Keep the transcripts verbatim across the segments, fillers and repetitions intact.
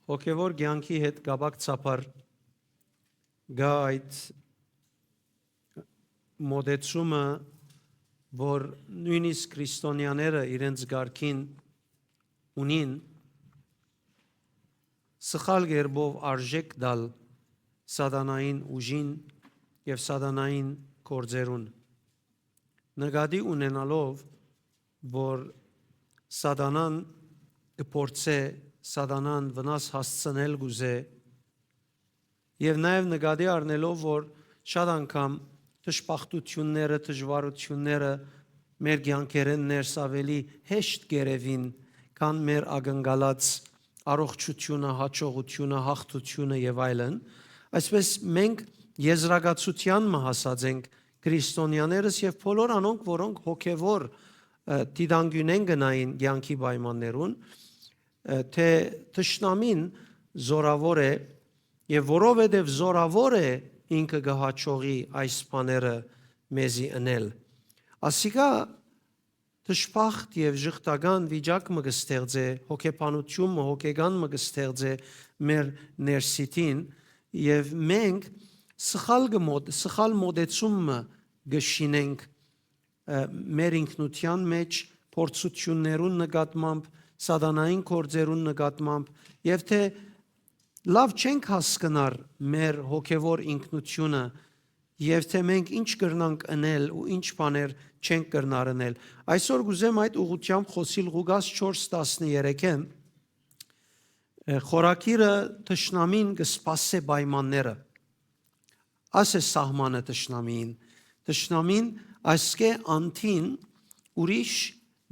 Հոգեւոր կեանքի հետ կապակցաբար կայ այդ մոտեցումը, որ նոյնիսկ քրիստոնեաները իրենց կարգին ունին, սխալ կերպով արժէք տալ սատանային ուժին եւ սատանային գործերուն։ Նկատի ունենալով, որ սատանան կը փորձէ, սատանան վնաս հասցնել կ'ուզէ, եւ նաեւ նկատի առնելով, որ շատ անգամ դժբախտութիւնները, դժուարութիւնները մեր կեանքերէն ներս աւելի հեշտ կ'երեւին, քան մեր ակնկալած առողջութիւնը, յաջողութիւնը, յաղթութիւնը եւ այլն, այսպէս մենք եզրակացութեան մը հասած ենք, քրիստոնեաներս եւ բոլոր անոնք, որոնք հոգեւոր, ը, դիտանկիւնէն գնային կեանքի պայմաններուն, ը, թէ թշնամին զորաւոր է, եւ որովհետեւ զորաւոր է, ինքը կը յաջողի այս բաները մեզի ընել։ Ասիկա դժբախտ եւ ժխտական վիճակ մը կը ստեղծէ, հոգեբանութիւն մը, հոգեկան մը կը ստեղծէ մեր ներսիդին, եւ մենք սխալ կը մոտ-, սխալ մոտեցում մը կը շինենք, ը, մեր ինքնութեան մէջ, փորձութիւններուն նկատմամբ, սատանային գործերուն նկատմամբ, եւ թէ լաւ չենք հասկնար մեր հոգեւոր ինքնութիւնը, եւ թէ մենք ինչ կրնանք ընել ու ինչ բաներ չենք կրնար ընել։ Այսօր կ'ուզեմ այդ ուղղությամբ խօսիլ Ղուկաս չորս տասներեքը, ը, խորագիրը թշնամին կը սպասէ պայմանները։ Աս է սահմանը թշնամին։ Թշնամին այսկէ անդին ուրիշ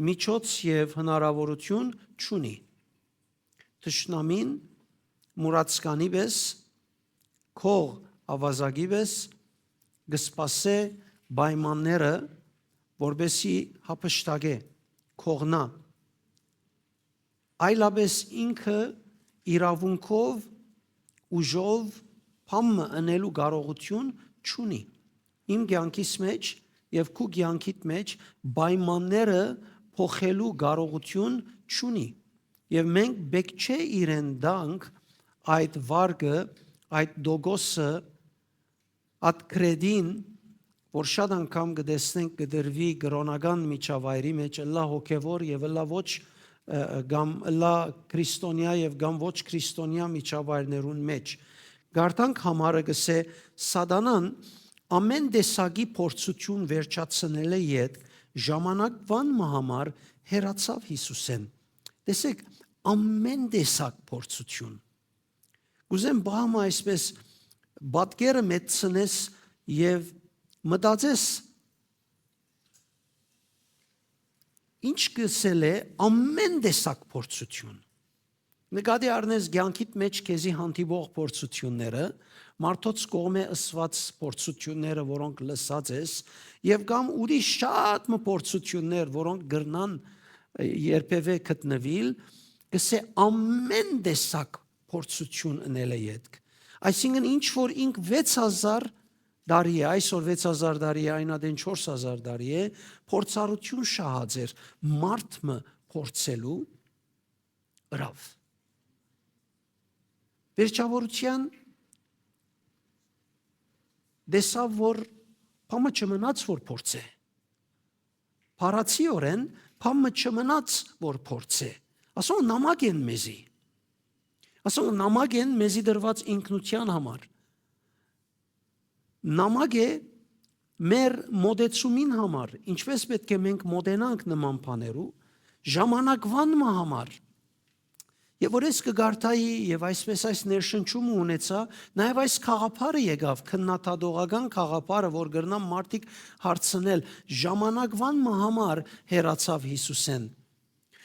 միջոց եւ հնարաւորութիւն չունի։ Թշնամին մուրացկանի պէս, քող աւազակի պէս կը սպասէ պայմանները, որպէսզի յափշտակէ, քողնայ։ Այլապէս ինքը իրաւունքով, ուժով բան մը ընելու կարողութիւն չունի։ Իմ կեանքիս մէջ եւ քու կեանքիդ մէջ պայմանները փոխելու կարողութիւն չունի։ Եւ մենք պէտք չէ իրեն տանք այդ վարկը, այդ տոկոսը, այդ կրեդին, որ շատ անգամ կը տեսնենք կը տրուի կրօնական միջավայրի մէջ, ըլլայ հոգեւոր եւ ըլլայ ոչ, ը, ը, կամ ըլլայ քրիստոնեայ եւ կամ ոչ քրիստոնեայ միջավայրներուն մէջ։ Գարտանք համարը կ'ըսէ. «Սատանան ամէն տեսակի փորձութիւն վերջացնելէ ետք ժամանակուան մը համար հեռացաւ Յիսուսէն»։ Տեսեք, ամէն տեսակ փորձութիւն։ Կ'ուզեմ պահ մը այսպէս պատկերը մեծցնես եւ մտածես, ինչ կ'ըսել է ամէն տեսակ փորձութիւն։ Նկատի առնես կեանքիդ մէջ քեզի հանդիպող փորձութիւնները, մարդոց կողմէ ըսուած փորձութիւնները, որոնք լսած ես, եւ կամ ուրիշ շատ մը փորձութիւններ, որոնք կրնան, ը, երբեւէ գտնուիլ, կ'ըսէ ամէն տեսակ փորձութիւն ընելէ ետք։ Այսինքն ինչ որ ինք վեց հազար տարի է, այսօր վեց հազար տարի է, այն ատեն չորս հազար տարի է, փորձառութիւն շահած էր մարդ մը փորձելու ըրաւ։ Վերջավորութեան տեսաւ, որ բան մը չմնաց որ փորձէ։ Փառացիորեն բան մը չմնաց որ փորձէ։ Ասոնք նամակ են մեզի։ Ասոնք նամակ են մեզի դրված ինքնութեան համար։ Նամակ է մեր մոտեցումին համար, ինչպես պէտք է մենք մոտենանք նման բաներու, ժամանակուան մը համար։ Եւ որ ես կը կարդայի եւ այսպես այս ներշնչումը ունեցա, նաեւ այս գաղափարը եկաւ, քննադատողական գաղափարը, որ կրնան մարդիկ հարցնել, ժամանակուան մը համար հեռացաւ Յիսուսէն։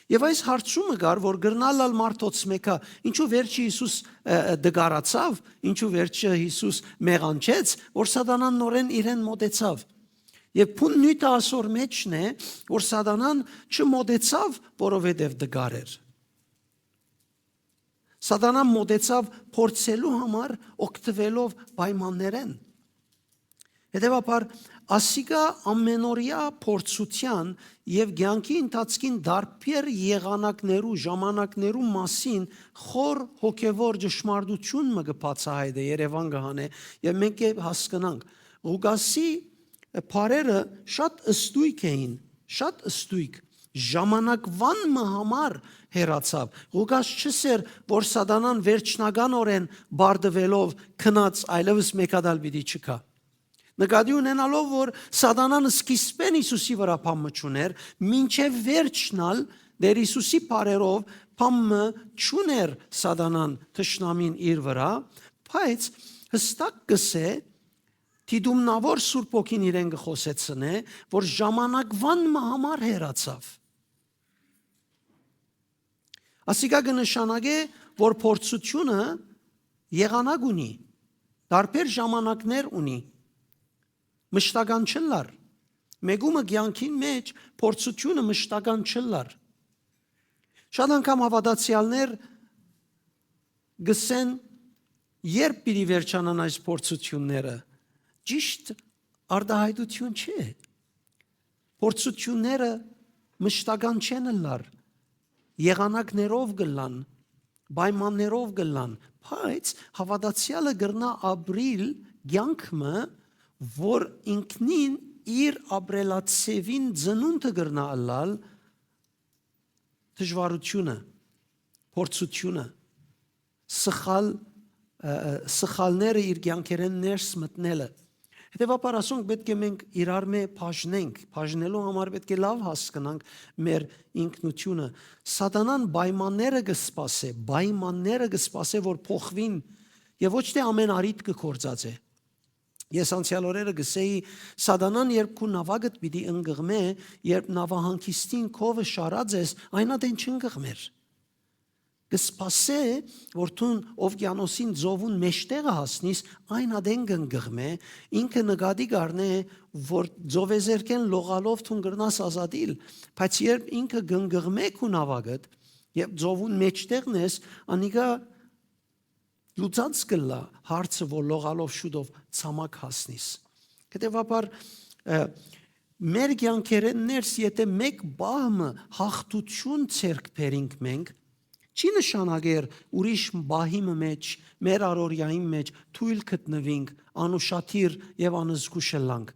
Եւ այս հարցումը կար, որ կրնալ ալ մարդոց մեկը, ինչու վերջը Յիսուս, ը, ը, դգարացաւ, ինչու վերջը Յիսուս մեղանչեց, որ սատանան նորեն իրեն մոտեցաւ։ Եւ բուն նիւթը ասոր մեջն է, որ սատանան չմոտեցաւ, որովհետեւ դգար էր։ Սատանան մոտեցաւ փորձելու համար օգտվելով պայմաններէն։ Հետեւաբար, ասիկա ամենօրեայ փորձութեան եւ կեանքի ընթացքին տարբեր եղանակներու, ժամանակներու մասին խոր հոգեվոր ճշմարտութիւն մը կը բացայայտէ, երեւան կը հանէ, եւ մենք կը հասկնանք։ Ղուկասի բառերը շատ ստոյգ էին, շատ ստոյգ, ժամանակուան մը համար հեռացաւ։ Ղուկաս չ'ըսէր, որ Սատանան վերջնականօրէն բարդուելով գնաց, այլեւս մէկ հատ ալ պիտի չգայ։ Նկատի ունենալով, որ Սատանան սկիզբէն Յիսուսի վրայ բան մը չունէր, մինչեւ վերջն ալ Տէր Յիսուսի բառերով բան մը չունէր Սատանան, թշնամին, իր վրայ, բայց յստակ կ'ըսէ, դիտումնաւոր Սուրբ Հոգին իրեն կը խօսեցնէ, որ ժամանակուան մը համար հեռացաւ։ Ասիկա կը նշանակէ, որ փորձութիւնը եղանակ ունի, տարբեր ժամանակներ ունի, մշտական չ'ըլլար։ Մէկու մը կեանքին մէջ փորձութիւնը մշտական չ'ըլլար։ Շատ անգամ հաւատացեալներ կ'ըսեն, երբ պիտի վերջանան այս փորձութիւնները, ճիշդ արտայայտութիւն չէ։ Փորձութիւնները մշտական չեն ըլլար, եղանակներով կ'ըլլան, պայմաններով կ'ըլլան, բայց հաւատացեալը կրնայ ապրիլ կեանք մը, որ ինքնին իր ապրելաձեւին ծնունդը կրնայ ըլլալ դժուարութիւնը, փորձութիւնը, սխալ, ը, ը, սխալները իր կեանքերէն ներս մտնելը։ Հետեւաբար, ասոնք պէտք է մենք իրարմէ բաժնենք, բաժնելու համար պէտք է լաւ հասկնանք մեր ինքնութիւնը։ Սատանան պայմանները կը սպասէ, պայմանները կը սպասէ, որ փոխուին, եւ ոչ թէ ամէն առիթ կը գործածէ։ Ես անցեալ օրերը կ'ըսէի, Սատանան երբ քու նաւակդ պիտի ընկղմէ, երբ նաւահանգիստին քովը շարած ես, այն ատեն չընկղմեր։ Կը սպասէ, որ դուն ովկիանոսին ծովուն մէջտեղը հասնիս, այն ատեն կ'ընկղմէ, ինքը նկատի կ'առնէ, որ ծովեզերքէն լողալով դուն կրնաս ազատիլ, բայց երբ ինքը կ'ընկղմէ քու նաւակդ, երբ ծովուն մէջտեղն ես, անիկա լուծած կ'ըլլայ հարցը, որ լողալով շուտով ցամաք հասնիս։ Հետեւաբար, ը, մեր կեանքերէն ներս, եթէ մէկ պահ մը յաղթութիւն ձեռք բերինք մենք, չի նշանակեր ուրիշ պահի մը մէջ, մեր առօրեային մէջ թոյլ գտնուինք, անուշադիր եւ անզգուշ ըլլանք։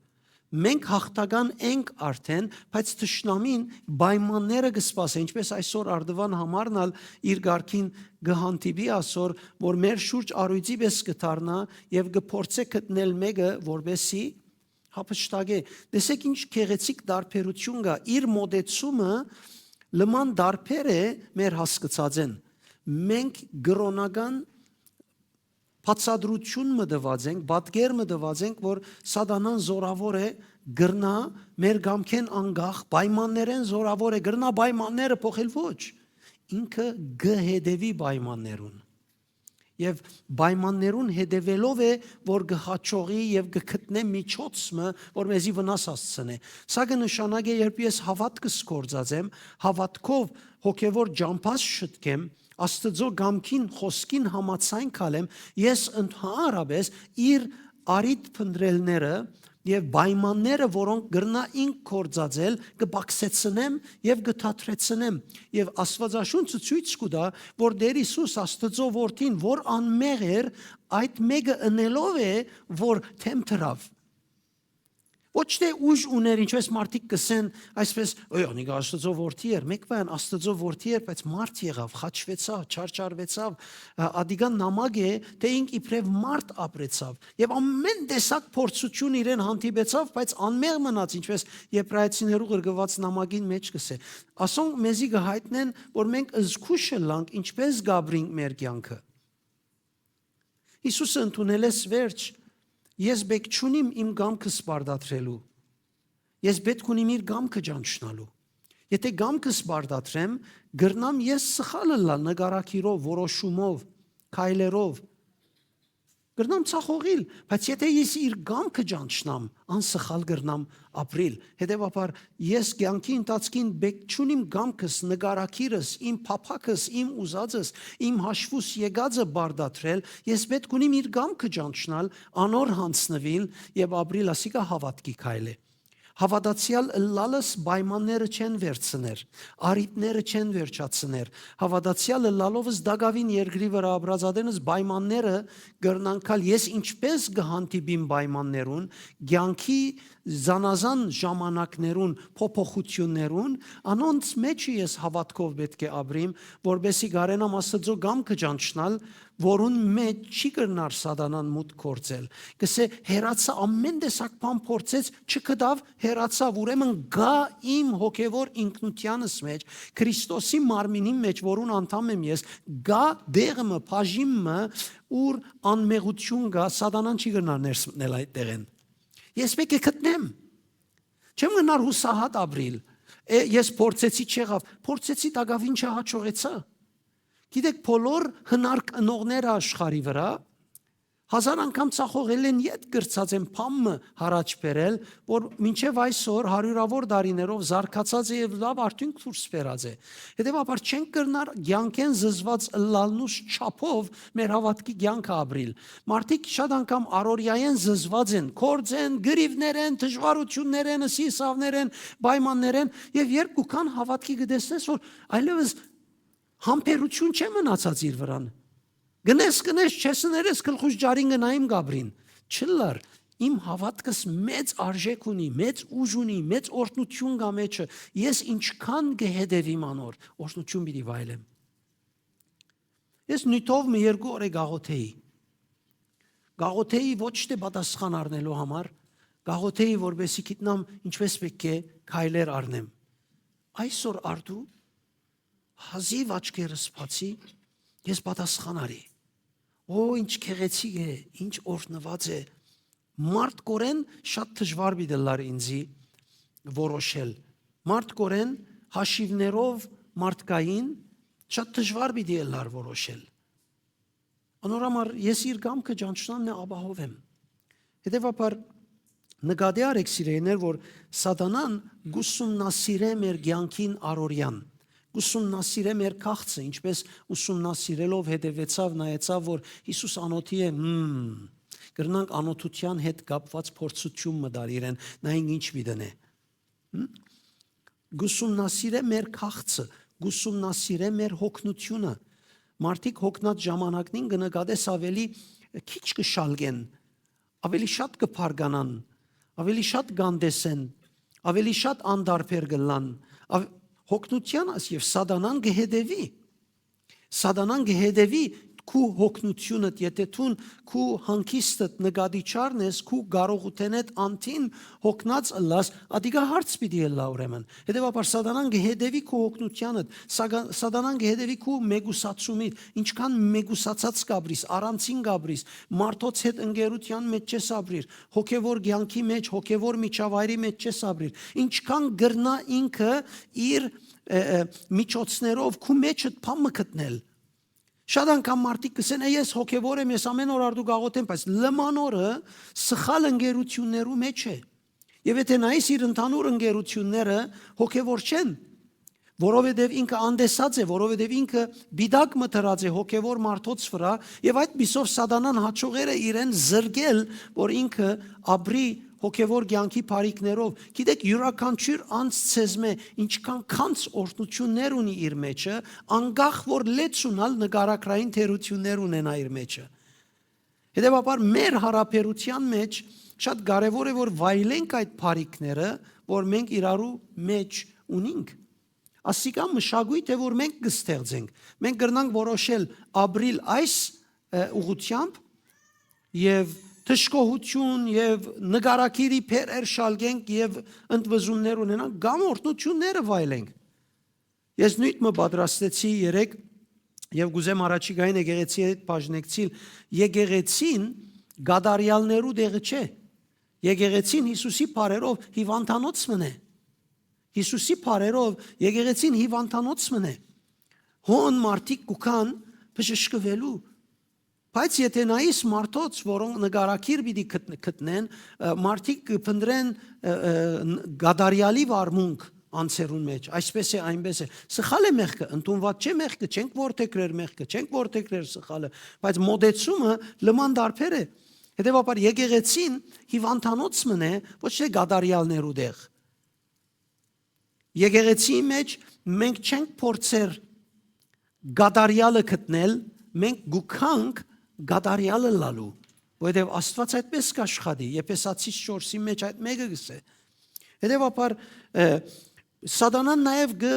Մենք յաղթական ենք արդէն, բայց թշնամին պայմանները կը սպասէ, ինչպէս այսօր Արդուան Համարն ալ իր կարգին կը հանդիպի ասոր, որ մեր շուրջ առոյծի պէս կը դառնայ եւ կը փորձէ գտնել մէկը, որպէսզի հափշտակէ։ Տեսէք ինչ գեղեցիկ տարբերութիւն կայ, իր մոտեցումը լման տարբեր է մեր հասկցածէն։ Մենք կրօնական բացատրութիւն մը տուած ենք, պատկեր մը տուած ենք, որ Սատանան զորաւոր է, կրնայ մեր կամքէն անկախ, պայմաններէն զորաւոր է, կրնայ պայմանները փոխել, ոչ։ Ինքը կը հետեւի պայմաններուն։ Եւ պայմաններուն հետեւելով է, որ կը յաջողի եւ կը գտնէ միջոց մը, որ մեզի վնաս հասցնէ։ Սա կը նշանակէ, երբ ես հաւատքս գործածեմ, հաւատքով հոգեվոր ճամբաս շտկեմ, Աստուծոյ կամքին, խօսքին համաձայն քալեմ, ես ընդհանրապես իր առիթ փնտրելները եւ պայմանները, որոնք կրնայ ինք գործածել, կը բացեցնեմ եւ կը թատրեցնեմ։ Եւ Աստուածաշունչը ցոյց կու տայ, որ Տէր Յիսուս, Աստուծոյ Որդին, որ անմեղ էր, այդ մէկը ընելով է, որ դէմ դրաւ։ Ոչ թէ ուժ ունէր, ինչպես մարդիկ կ'ըսեն, այսպես, «Օյ, անիկա Աստուծոյ Որդի էր», մէկ բան, Աստուծոյ Որդի էր, բայց մարդ եղաւ, խաչուեցաւ, չարչարուեցաւ, ա, ադիկա նամակ է, թէ ինք իբրեւ մարդ ապրեցաւ։ Եւ ամէն տեսակ փորձութիւն իրեն հանդիպեցաւ, բայց անմեղ մնաց, ինչպես Եբրայեցիներու ղրկուած նամակին մէջ կ'ըսէ։ Ասոնք մեզի կը յայտնեն, որ մենք զգուշ ըլլանք, ինչպես կ'ապրինք մեր կեանքը։ Յիսուսը ընդունելէս վերջ, ես պէք չունիմ իմ կամքս պարտադրելու։ Ես պէտք ունիմ իր կամքը ճանչնալու։ Եթէ կամքս պարտադրեմ, կրնամ ես սխալ ըլլալ նկարագիրով, որոշումով, քայլերով, Կրնամ ցախողիլ, բայց եթե ես իր կամքը ճանչնամ, անսխալ կրնամ ապրիլ։ Հետևաբար, ես կեանքի ընթացքին պէտք չունիմ կամքս, նկարագիրս, իմ փափաքս, իմ ուզածս, իմ հաշվուս եկածը բարդատրել, ես պէտք ունիմ իր կամքը ճանչնալ, անոր յանձնուիլ եւ ապրիլ, ասիկա հաւատքի քայլ է։ Հաւատացեալ ըլլալս պայմանները չեն վերցներ, առիթները չեն վերջացներ։ Հաւատացեալ ըլլալովս տակաւին երկրի վրայ ապրած ատենս պայմանները կրնան գալ։ Ես ինչպէս կը հանդիպիմ պայմաններուն, կեանքի զանազան ժամանակներուն, փոփոխութիւններուն, անոնց մէջը ես հաւատքով պէտք է ապրիմ, որպէսզի կարենամ Աստուծոյ կամքը ճանչնալ, որուն մէջ չի կրնար սատանան մուտք գործել։ Կսէ, հեռացայ, ամէն տեսակ բան փորձեց, չգտաւ, հեռացայ, ուրեմն գայ իմ հոգեւոր ինքնութեանս մէջ, Քրիստոսի մարմինին մէջ, որուն անդամ եմ ես, գայ դեղ մը, բաժին մը, ուր անմեղութիւն կայ, սատանան չի կրնար ներս մտնել այդ տեղէն։ Ես պէտք է գտնեմ։ Չեմ կրնար յուսահատ ապրիլ։ Է, ես փորձեցի, չեղաւ, փորձեցի, տակաւին չհաջողեցայ։ Գիտէք, բոլոր հնարք ընողները աշխարհի վրայ հազար անգամ ցախողելէն յետ կրցած են բան մը յառաջ բերել, որ մինչեւ այսօր, հարիւրաւոր տարիներով զարգացած է եւ լաւ արդիւնք դուրս բերած է։ Հետեւաբար, չենք կրնար կեանքէն զզված ըլլալնուս չափով մեր հաւատքի կեանքը ապրիլ։ Մարդիկ շատ անգամ առօրեայէն զզված են, գործէն, կռիւներէն, դժուարութիւններէն, սիսաւներէն, պայմաններէն, եւ երբ կու գան, հաւատքի կը տեսնես, որ այլեւս համբերութիւն չէ մնացած իր վրան։ Գնես, գնես, չես ներես, գլխուս ջարին գնայիմ կապրին։ Չլար, իմ հաւատքս մեծ արժէք ունի, մեծ ուժ ունի, մեծ օրհնութիւն կայ մեջը։ Ես ինչքան կը հետեւիմ անոր, օրհնութիւն պիտի վայելեմ։ Ես նիւթով մը երկու օր է գաղութեի։ Գաղութեի ոչ թէ պատասխան առնելու համար, գաղութեի, որպեսզի գիտնամ ինչպես պէտք է քայլեր առնեմ։ Այսօր արդու հազիւ աչքերս բացի, ես պատասխան առի։ Օ, ինչ գեղեցիկ է, ինչ օրհնուած է։ Մարդկորեն շատ դժուար պիտի ըլլար ինձի որոշել։ Մարդկորեն հաշիւներով մարդկային շատ դժուար պիտի ըլլար որոշել։ Անոր համար ես իր կամքը ճանչնամ նե ապահովեմ։ Հետեւաբար, նկատի առէք, սիրելիներ, որ սատանան կուսումնասիրէ մեր կեանքին առօրեան, կուսումնասիրէ մեր քաղցը, ինչպես ուսումնասիրելով հետեւեցաւ, նայեցաւ, որ Յիսուս անօթի է, հմ, կրնանք անօթութեան հետ կապուած փորձութիւն մը տալ իրեն, նայենք ինչ պիտի դնէ։ Հմ? Կուսումնասիրէ մեր քաղցը, կուսումնասիրէ մեր հոգնութիւնը։ Մարդիկ հոգնած ժամանակնին կը նկատես ավելի քիչ կը շալկեն, ավելի շատ կը փառկանան, ավելի շատ կ'անտեսեն, ավելի շատ անտարբեր կ'ըլլան։ Ավ-, հոգնութեան աս եւ սատանան կը հետեւի։ Սատանան կը հետեւի քու հոգնութիւնդ, եթե դուն քու հանգիստդ նկատի չառնես, քու կարողութենէդ անդին հոգնած ըլլաս, ատիկա հարց պիտի ըլլայ ուրեմն։ Հետեւաբար սատանան կը հետեւի քու հոգնութեանդ, սակա-, սատանան կը հետեւի քու մեկուսացումիդ, ինչքան մեկուսացած կ'ապրիս, առանցին կ'ապրիս, մարդոց հետ ընկերութեան մէջ չես ապրիր, հոգեվոր կեանքի մէջ, հոգեվոր միջավայրի մէջ չես ապրիր, ինչքան կրնայ ինքը իր, ը, ը, միջոցներով քու մէջդ բան մը գտնել։ Շատ անգամ մարդիկ կ'ըսեն, «Է, ես հոգեվոր եմ, ես ամէն օր արդու գաղութ եմ», բայց լման օրը սխալ ընկերութիւններու մէջ է։ Եւ եթե նայես իր ընդհանուր ընկերութիւնները, հոգեվոր չեն, որովհետեւ ինքը անտեսած է, որովհետեւ ինքը պիտակ մը դրած է հոգեվոր մարդոց վրայ, եւ այդ պիսով սատանան հաջողեր է իրեն զրկել, որ ինքը ապրի հոգեվոր կեանքի բարիքներով։ Գիտեք, յուրաքանչյուր անձ ձեզմէ ինչքան քանց օրհնութիւններ ունի իր մեջը, անկախ որ լեցուն ալ նկարագրային թերութիւններ ունենայ իր մեջը։ Հետեւաբար մեր յարաբերութեան մէջ շատ կարեւոր է, որ վայելենք այդ բարիքները, որ մենք իրարու մէջ ունինք։ Ասիկա մշակոյթ է, որ մենք կ'ստեղծենք։ Մենք կրնանք որոշել ապրիլ այս, ը, ուղղությամբ եւ դժգոհութիւն եւ նկարագիրի փերեր շալկենք եւ ընդվզումներ ունենանք, կամ օրհնութիւնները վայելենք։ Ես նիւթ մը պատրաստեցի երեկ եւ կ'ուզեմ առաջիկային եկեղեցի հետ բաժնեկցիլ։ Եկեղեցին կատարեալներու տեղը չէ։ Եկեղեցին Յիսուսի բառերով հիվանդանոց մըն է։ Յիսուսի բառերով եկեղեցին հիվանդանոց մըն է։ Հոն մարդիկ կու գան բժշկուելու։ Բայց եթէ նայիս մարդոց, որոնք նկարագիր պիտի գտ-, գտնեն, ը, մարդիկ կը փնտրեն, ը, ը, ն-, կատարեալի վարմունք անձերուն մէջ, այսպես է, այնպես է։ Սխալ է մեղքը, ընդունուած չէ մեղքը, չենք որդեգրեր մեղքը, չենք որդեգրեր սխալը, բայց մոտեցումը լման տարբեր է։ Հետեւաբար եկեղեցին հիվանդանոց մըն է, ոչ թե կատարեալներու տեղ։ Եկեղեցիի մէջ մենք չենք փորձեր կատարեալը գտնել, մենք կու գանք կատարեալը լալու, որովհետեւ Աստուած այդպես կաշխատի, Եփեսացիս չորսի մէջ այդ մէկը կ'ըսէ։ Հետեւաբար, ը, Սատանան նաեւ կը,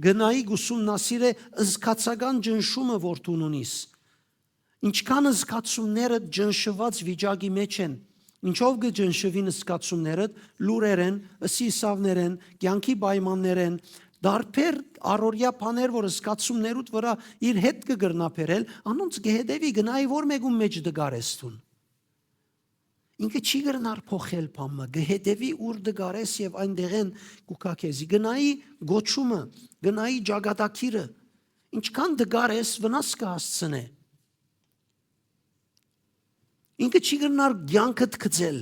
կը նայի, կ'ուսումնասիրէ զգացական ճնշումը, որ դուն ունիս։ Ինչքան զգացումներդ ճնշուած վիճակի մէջ են, ինչով կը ճնշուին զգացումներդ, լուրերեն, ըսի ըսաւներեն, կեանքի պայմաններեն, տարբեր առօրեայ բաներ, որ զգացումներուդ վրայ իր հետ կը կրնայ բերել, անոնց կը հետեւի, կը նայի որ մէկուն մէջ դկար ես դուն։ Ինքը չի կրնար փոխել բան մը, կը հետեւի ուր դկար ես եւ այն տեղեն կու գայ քեզի, կը նայի գոչումը, կը նայի ճակատագիրը, ինչքան դկար ես, վնաս կը հասցնէ։ Ինքը չի կրնար կեանքդ գծել,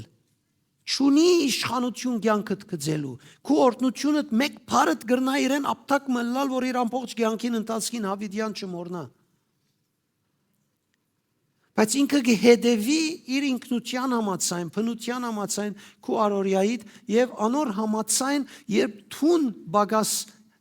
չունի իշխանութիւն կեանքդ գծելու, քու օրհնութիւնդ մէկ բառդ կրնայ իրեն ապտակ մը ըլլալ, որ իր ամբողջ կեանքին ընթացքին յաւիտեան չմոռնայ։ Բայց ինքը կը հետեւի իր ինքնութեան համաձայն, բնութեան համաձայն քու առօրեայիդ եւ անոր համաձայն, երբ դուն պակաս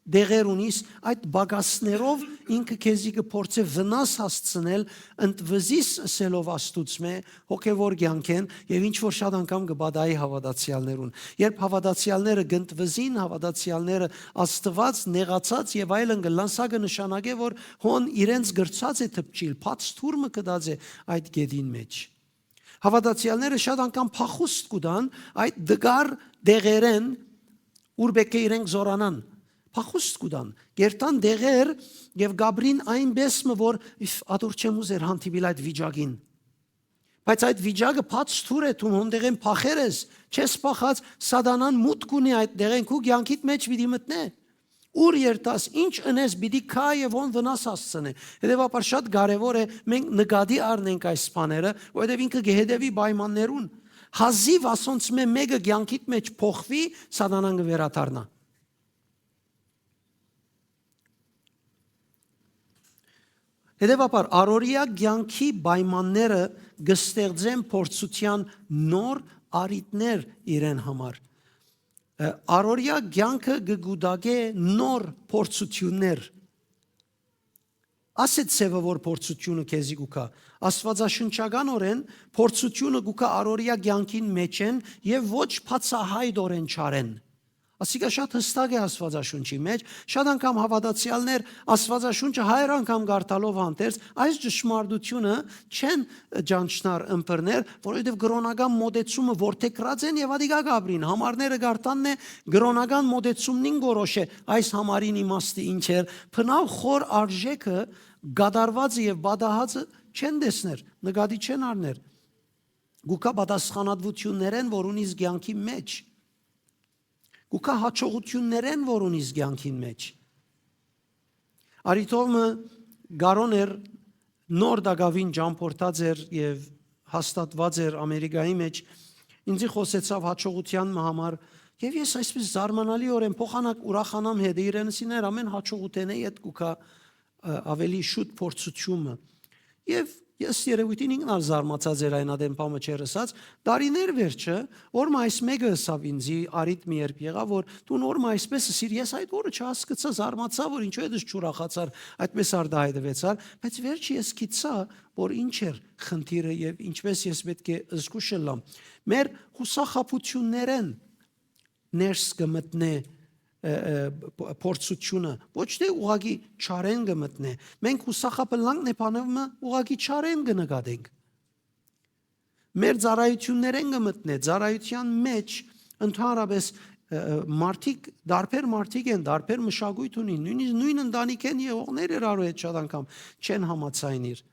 դեղեր ունիս, այդ պակասներով ինքը քեզի կը փորձէ վնաս հասցնել, ընդ վզիս ըսելով Աստուծմէ, հոգեվոր կեանքէն, եւ ինչ որ շատ անգամ կը պատահի հաւատացեալներուն։ Երբ հաւատացեալները կ'ընդ վզին, հաւատացեալները Աստուած, նեղացած եւ այլն կ'ըլլան, սա կը նշանակէ, որ հոն իրենց գրցած է դպչիլ, բաց թուր մը կդած է այդ գետին մէջ։ Հաւատացեալները շատ անգամ փախուստ կու տան այդ դկար դեղերէն, ուր պէտք է իրենք զորանան։ Փախուստ կու տան, կերտան դեղեր եւ կ'ապրին այնպէս մը, որ, «Իֆ, ատոր չեմ ուզեր հանդիպիլ այդ վիճակին»։ Բայց այդ վիճակը բաց թուր է, դուն հոն դեղէն փախեր ես, չես փախած, Սատանան մուտք ունի այդ դեղէն, քու կեանքիդ մէջ պիտի մտնէ։ Ուր երթաս, ինչ ընես, պիտի գայ եւ հոն վնաս հասցնէ։ Հետեւաբար շատ կարեւոր է մենք նկատի առնենք այս բաները, որովհետեւ ինքը կը հետեւի պայմաններուն։ Հազիւ ասոնցմէ մէկը կեանքիդ մէջ փոխուի, Սատանան կը վերադառնայ։ Հետեւաբար, առօրեայ կեանքի պայմանները կը ստեղծեն փորձութեան նոր առիթներ իրեն համար։ Ը, առօրեայ կեանքը կը կուտակէ նոր փորձութիւններ։ Ասէ ձեւը, որ փորձութիւնը քեզի կու գայ։ Աստուածաշնչականօրէն փորձութիւնը կու գայ առօրեայ կեանքին մէջէն եւ ոչ բացայայտօրէն չարէն։ Ասիկա շատ յստակ է Աստուածաշունչի մէջ։ Շատ անգամ հաւատացեալներ Աստուածաշունչը հարիւր անգամ կարդալով հանդերձ այս ճշմարտությունը չեն ճանչնար ըմբռնել, որովհետեւ կրօնական մոտեցումը որդեգրած են եւ ատիկա կ'ապրին։ Համարները կարդանն է, կրօնական մոտեցումնին կորոշ է այս համարին իմաստը ինչ էր, բնաւ խոր արժէքը կատարուածը եւ պատահածը չեն տեսներ, նկատի չեն առներ։ Կու գայ պատասխանատուութիւններէն, որ ունիս կեանքի մէջ։ Կու գայ յաջողութիւններէն, որ ունիս կեանքին մէջ։ Արիթով մը գարոն էր, նոր տակաւին ճամբորդած էր եւ հաստատուած էր Ամերիկայի մէջ։ Ինձի խօսեցաւ յաջողութեան մը համար եւ ես այսպես զարմանալիօրէն փոխանակ ուրախանամ հետը իրեն, ըսի, «Նայ, ամէն յաջողութենէ յետ կու գայ, ը, ավելի շուտ փորձութիւնը»։ Եւ ես երեւույթին ինքն ալ զարմացած էր այն ատեն բանը չէր ըսած։ Տարիներ վերջը, օրը այս մէկը ըսաւ ինձի, Արիթ մը երբ եղաւ, որ դուն օրը այսպես ըսիր, ես այդ օրը չհասկցայ, զարմացայ, որ ինչու հետս չուրախացար, այդպես արտահայտուեցար, բայց վերջը ես գիտցայ, որ ինչ էր խնդիրը եւ ինչպես ես պէտք է զգուշ ըլլամ։ Մեր յուսախաբութիւններէն ներս կը մտնէ, ը, ը, փ-, փորձութիւնը, ոչ թէ ուղղակի չարէն կը մտնէ։ Մենք յուսախաբը լանքն է բանով մը ուղղակի չարէն կը նկատենք։ Մեր ծառայութիւններէն կը մտնէ, ծառայութեան մէջ ընդհանրապես, ը, ը, մարդիկ, տարբեր մարդիկ են, տարբեր մշակոյթ ունին, նոյնիսկ նոյն ընտանիքէն եղողներ իրարու հետ շատ անգամ չեն համաձայնիր։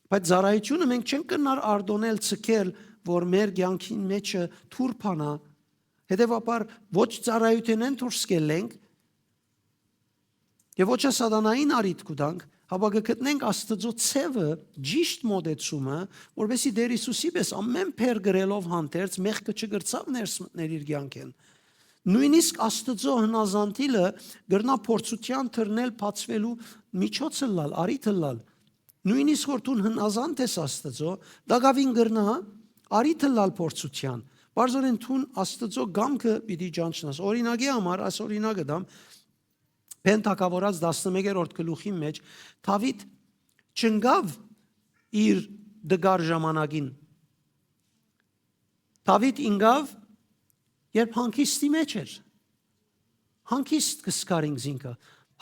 Բայց ծառայութիւնը մենք չենք կրնար արտոնել, ցկել, որ մեր կեանքին մէջը թուր բանա, հետեւաբար ոչ ծառայութենէն դուրս կ'ելլենք, Եւ ոչ սատանային առիթ կու տանք, հապա կը գտնենք Աստուծոյ ձեւը, ճիշդ մոտեցումը, որպեսզի Տէր Յիսուսի պէս ամէն բեռ կրելով հանդերձ, մեղքը չկրցաւ ներս մտնել իր կեանքէն։ Նոյնիսկ Աստուծոյ հնազանդիլը կրնայ փորձութեան դռներ բացուելու միջոց ըլլալ, առիթ ըլլալ։ Նոյնիսկ որ դուն հնազանդ ես Աստուծոյ, տակաւին կրնայ առիթ ըլլալ փորձութեան։ Պարզորեն դուն Աստուծոյ կամքը պիտի ճանչնաս։ Օրինակի համար, այս օրինակը տամ, Բեն թագաւորաց տասնմեկերորդ գլուխին մէջ Դաւիթ չընկաւ իր տկար ժամանակին։ Դաւիթ ինկաւ, երբ հանգիստի մէջ էր։ Հանգիստ կը զգար ինքզինքը,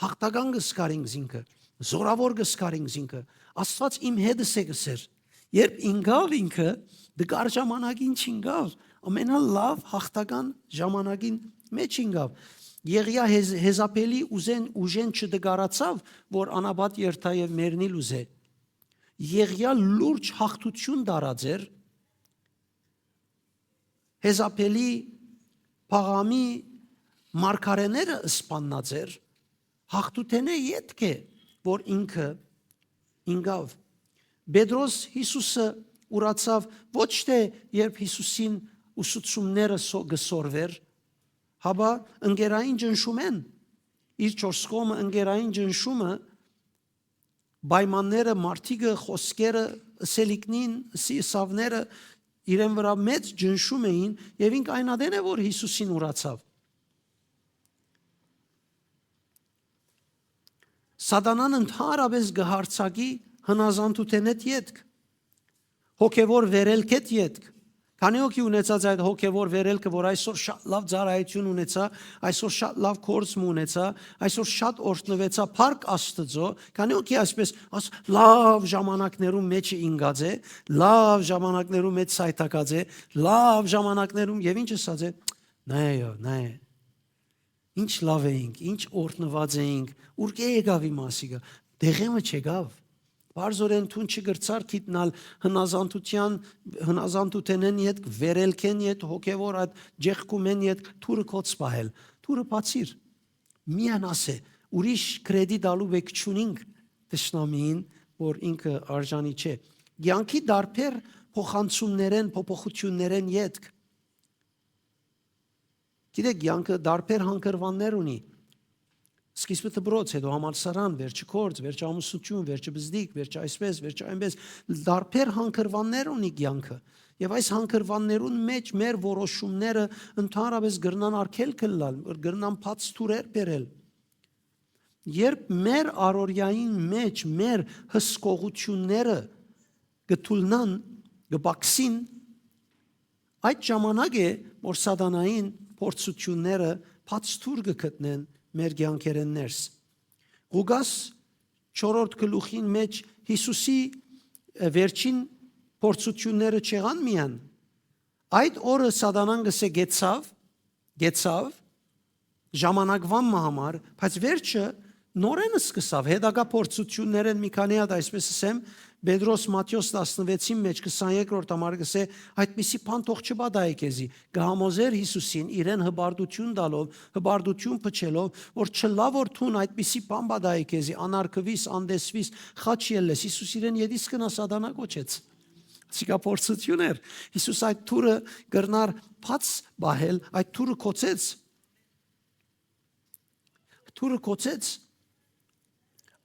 հաղթական կը զգար ինքզինքը, զօրաւոր կը զգար ինքզինքը։ Աստուած իմ հետս է կ'ըսէր։ Երբ ինկաւ ինքը, տկար ժամանակին չինկաւ, ամենալաւ հաղթական ժամանակին մէջ ինկաւ։ Եղիա Հեզ-, Հեզապելի ուզեն, ուժեն չտկարացաւ, որ անապատ երթայ եւ մեռնիլ ուզէ։ Եղիա լուրջ հաղթութիւն տարած էր, Հեզապելի, Փաղամի մարգարէները սպաննած էր, հաղթութենէ ետք է, որ ինքը ինկաւ։ Պետրոս Յիսուսը ուրացաւ ոչ թէ երբ Յիսուսին ուսուցումները սո-, կը սորվէր, հապա ընկերային ճնշումէն, իր չորս կողմը ընկերային ճնշումը, պայմանները, մարդիկը, խօսքերը, ըսելիքնին, սի-, սավները իրեն վրայ մեծ ճնշում էին, եւ ինք այն ատեն է, որ Յիսուսին ուրացաւ։ Սատանան ընդհանրապես կը յարձակի հնազանդութենէդ ետք, հոգեւոր վերելքէդ ետք։ Քանի՞ հոգի ունեցած այդ հոգեւոր վերելքը, որ այսօր շատ լաւ ծառայութիւն ունեցայ, այսօր շատ լաւ գործ մը ունեցայ, այսօր շատ օրհնուեցայ, փառք Աստուծոյ, քանի՞ հոգի այսպես աս-, լաւ ժամանակներուն մէջ ինկած է, լաւ ժամանակներուն մէջ սայթակած է, լաւ ժամանակներուն, եւ ինչ ըսած է. «Նայ, նայ, ինչ լաւ էինք, ինչ օրհնուած էինք, ուրկէ՞ եկաւ իմ ասիկը, տեղէ՞ մը չեկաւ»։ Պարզորեն դուն չկրցար գիտնալ հնազանդութեան, հնազանդութենէն ետք, վերելքէն ետք, հոգեւոր այդ ճեղքումէն ետք դուռը քոց պահել։ Դուռը բացիր։ Միայն ասէ, ուրիշ կրեդի տալու պէք չունինք թշնամիին, որ ինքը արժանի չէ։ Կեանքի տարբեր փոխանցումներէն, փոփոխութիւններէն ետք, գիտեք, կեանքը տարբեր հանգրուաններ ունի։ Սկիզբը դպրոց, հետո համալսարան, վերջը գործ, վերջը ամուսնութիւն, վերջը բզդիկ, վերջը այսպես, վերջը այնպես։ Տարբեր հանգրուաններ ունի կեանքը։ Եւ այս հանգրուաններուն մէջ մեր որոշումները ընդհանրապես կրնան արգելք ըլլալ, կրնան բաց դուռեր բերել։ Երբ մեր առօրեային մէջ մեր հսկողութիւնները կը թուլնան, կը պակսին, այդ ժամանակ է, որ սատանային փորձութիւնները բաց դուռ կը գտնեն մեր կեանքերէն ներս։ Ղուկաս չորրորդ գլուխին մէջ Յիսուսի, ը, վերջին փորձութիւնները չեղան միայն։ Այդ օրը սատանան կ'ըսէ՝ «Կեցաւ, կեցաւ, ժամանակուան մը համար», բայց վերջը նորէն սկսաւ, հետագայ փորձութիւններէն մի քանի հատ, այսպես ըսեմ, Պետրոս Մատթէոս տասնվեցին մէջ քսաներկրորդ համար կ'ըսէ. «Այդպիսի բան թող չպատահի քեզի»։ Կը համոզէր Յիսուսին, իրեն հպարտութիւն տալով, հպարտութիւն փչելով, որ չըլլայ որ դուն այդպիսի բան պատահի քեզի, անարգուիս, անտեսուիս, խաչ ելլես։ Յիսուս իրեն ետիսկնա սատանա կոչեց։ Ասիկա փորձութիւն էր։ Յիսուս այդ դուռը կրնար բաց պահել, այդ դուռը կոչեց։ Դուռը կոչեց։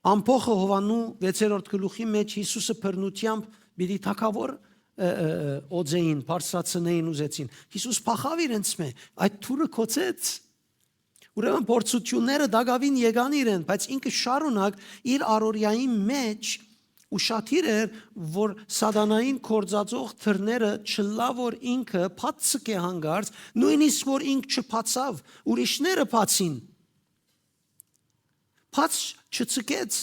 Ամբոխը Յովհաննու վեցերորդ գլուխի մէջ Յիսուսը բռնութեամբ պիտի թագաւոր, ը, ը, ը, օծեին, բարձրացնեին ուզեցին։ Յիսուս փախաւ իրենց մէ, այդ դուռը կոչեց։ Ուրեմն փորձութիւնները տակաւին եկան իրեն, բայց ինքը շարունակ իր առօրեային մէջ ուշադիր էր, որ սատանային գործածող դռները չլա որ ինքը բաց ցկէ հանկարծ, նոյնիսկ որ ինք չբացաւ, ուրիշները բացին։ Բաց չցկեց։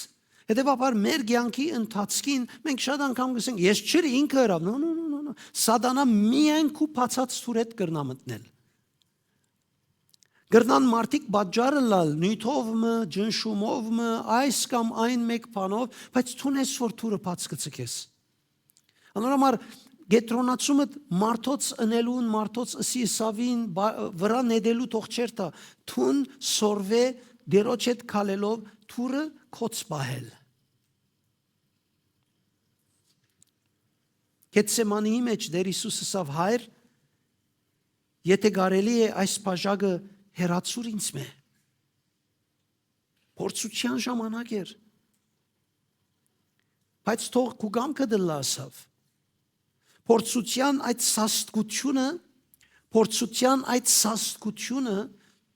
Հետեւաբար մեր կեանքի ընթացքին մենք շատ անգամ կ'ըսենք. «Ես չըրի, ինքը ըրաւ»։ No, no, no, no, no. Սատանա միայն քու բացած դուռէդ կրնայ մտնել։ Կրնան մարդիկ պատճառ ըլլալ նիւթով մը, ճնշումով մը, այս կամ այն մէկ բանով, բայց դուն ես որ դուռը բաց կը ցկես։ Անոր համար կեդրոնացումդ մարդոց ընելուն, մարդոց ըսի ըսավին, բա-, վրայ նետելու թող չեր տայ, դուն սորվէ Տէրոջ հետ քալելով դուռը գոց պահել։ Գեթսեմանիի մէջ Տէր Յիսուս ըսաւ. «Հայր, եթէ կարելի է, այս բաժակը հեռացուր ինձմէ»։ Փորձութեան ժամանակ էր։ «Բայց թող քու կամքդ ըլլայ», ըսաւ։ Փորձութեան այդ սաստկությունը, փորձութեան այդ սաստկությունը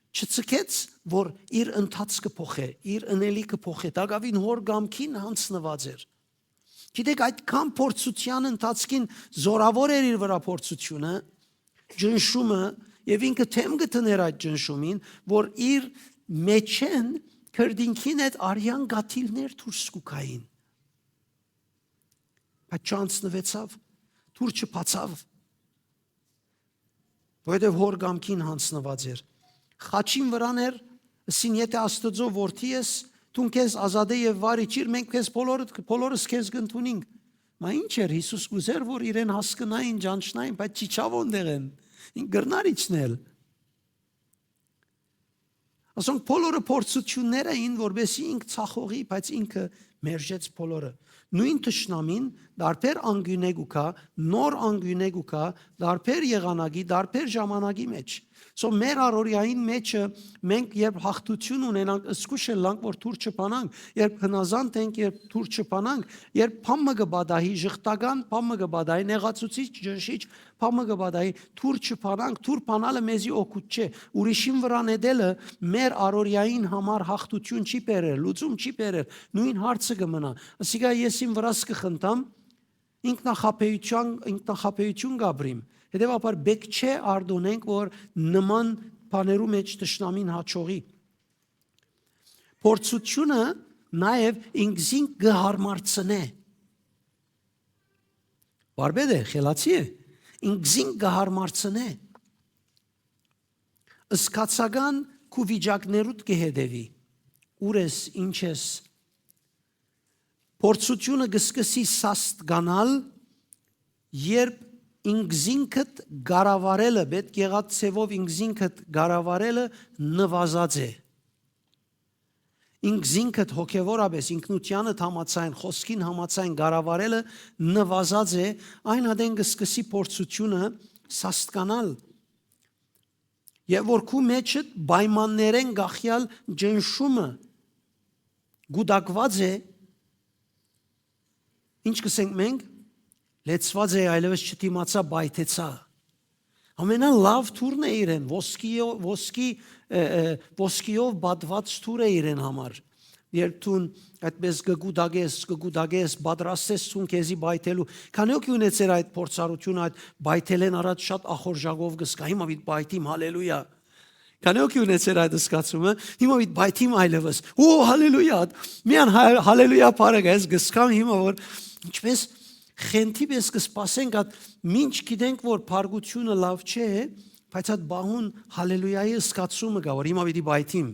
չցկեց, որ իր ընթացքը փոխէ, իր ընելիքը փոխէ, տակաւին հօր կամքին յանձնուած էր։ Գիտեք, այդքան փորձութեան ընթացքին զօրաւոր էր իր վրայ փորձութիւնը, ճնշումը, եւ ինքը դէմ կը դներ այդ ճնշումին, որ իր մէջէն քրտինքին հետ արեան կաթիլներ դուրս կու գային։ Բայց չանցնուեցաւ, դուռ չբացաւ, որովհետեւ հօր կամքին յանձնուած էր։ Խաչին վրան էր, ըսին. «Եթէ Աստուծոյ որդի ես, դուն քեզ ազատէ եւ վար իջիր, մենք քեզ բոլորը, բոլորս քեզ կ'ընդունինք»։ Մա ի՞նչ էր, Յիսուս կ'ուզէր, որ իրեն հասկնային, ճանչնային, բայց չիջաւ ոնտեղէն։ Ինք կրնար իջնել։ Ասոնք բոլորը փորձութիւններ էին, որպեսզի ինք ցախողի, բայց ինքը մերժեց բոլորը։ Նոյն թշնամին տարբեր անկիւնէ կու գայ, նոր անկիւնէ կու գայ, տարբեր եղանակի, տարբեր ժամանակի մէջ։ So, մեր առօրեային մէջը մենք երբ յաղթութիւն ունենանք, զգուշ ըլլանք, որ դուռ չբանանք, երբ հնազանդ ենք, երբ դուռ չբանանք, երբ բան մը կը պատահի, ժխտական բան մը կը պատահի, նեղացուցիչ, ճնշիչ բան մը կը պատահի, դուռ չբանանք, դուռ բանալը մեզի օգուտ չէ։ Ուրիշին վրայ նետելը մեր առօրեային համար յաղթութիւն չի բերեր, լուծում չի բերեր, նոյն հարցը կը մնայ։ Ասիկա ես իմ վրաս կը խնդամ, ինքնախաբեութեան, ինքնախաբեութիւն կ'ապրիմ։ Հետեւաբար պէտք չէ արտօնենք, որ նման բաներու մէջ թշնամին հաջողի։ Փորձութիւնը նաեւ ինքզինք կը հարմարցնէ։ Վարպետ է, խելացի է, ինքզինք կը հարմարցնէ։ Զգացական քու վիճակներուդ կը հետեւի։ Ո՞ւր ես, ի՞նչ ես։ Փորձութիւնը կը սկսի սաստկանալ, երբ ինքզինքդ կառավարելը, պէտք եղած ձեւով ինքզինքդ կառավարելը նվազած է։ Ինքզինքդ հոգեւորապէս, ինքնութեանդ համաձայն, խօսքին համաձայն կառավարելը նվազած է, այն ատեն կը սկսի փորձութիւնը սաստկանալ։ Եւ որ քու մէջդ պայմաններէն կախեալ ճնշումը կուտակուած է, ինչ կ'ըսենք մենք, լեցուած է, այլեւս չդիմացայ, պայթեցայ։ Ամենալաւ դուռն է իրեն, ոսկիյո-, ոսկի, ը, ը, ոսկիով պատուած դուռ է իրեն համար։ Երբ դուն այդպես կը կուտակես, կը կուտակես, պատրաստես դուն քեզի պայթելու։ Քանի՞ հոգի ունեցեր այդ փորձառութիւնը, այդ պայթելէն առաջ շատ ախորժակով կը զգայ, հիմա պիտի պայթիմ, հալելույա։ Քանի՞ հոգի ունեցեր այդ զգացումը, հիմա պիտի պայթիմ այլեւս։ Օ, հալելույա, միան հա-, հալելույա բառը գայ, ես կ'զգամ հիմա, որ ինչպես խենթի պես կը սպասենք, այդ մինչ գիտենք, որ փառկութիւնը լաւ չէ, բայց այդ պահուն հալելույայի զգացումը կայ, որ հիմա պիտի պայթիմ։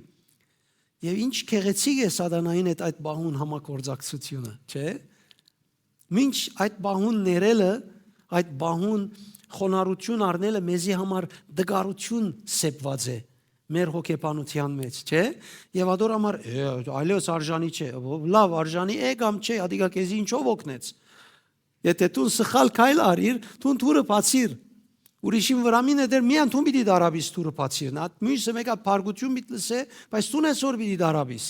Եւ ինչ գեղեցիկ է սատանային հետ այդ պահուն համագործակցությունը, չէ՞։ Մինչ այդ պահուն ներելը, այդ պահուն խոնարհութիւն առնելը մեզի համար տկարութիւն սեպված է մեր հոգեբանութեան մեջ, չէ՞։ Եւ ադոր համար, «Է, այլեւս արժանի չէ»։ Լաւ, արժանի է կամ չէ, ադիկա քեզի ինչով օգնեց։ Եթէ դուն սխալ քայլ արիր, դուն դուռը բացիր։ Ուրիշին վրայ մի նետեր, միայն դուն պիտի դարաբիս դուռը բացիր։ Նա, մյուսը մեկը փառկութիւն պիտի լսէ, բայց դուն այսօր պիտի դարաբիս։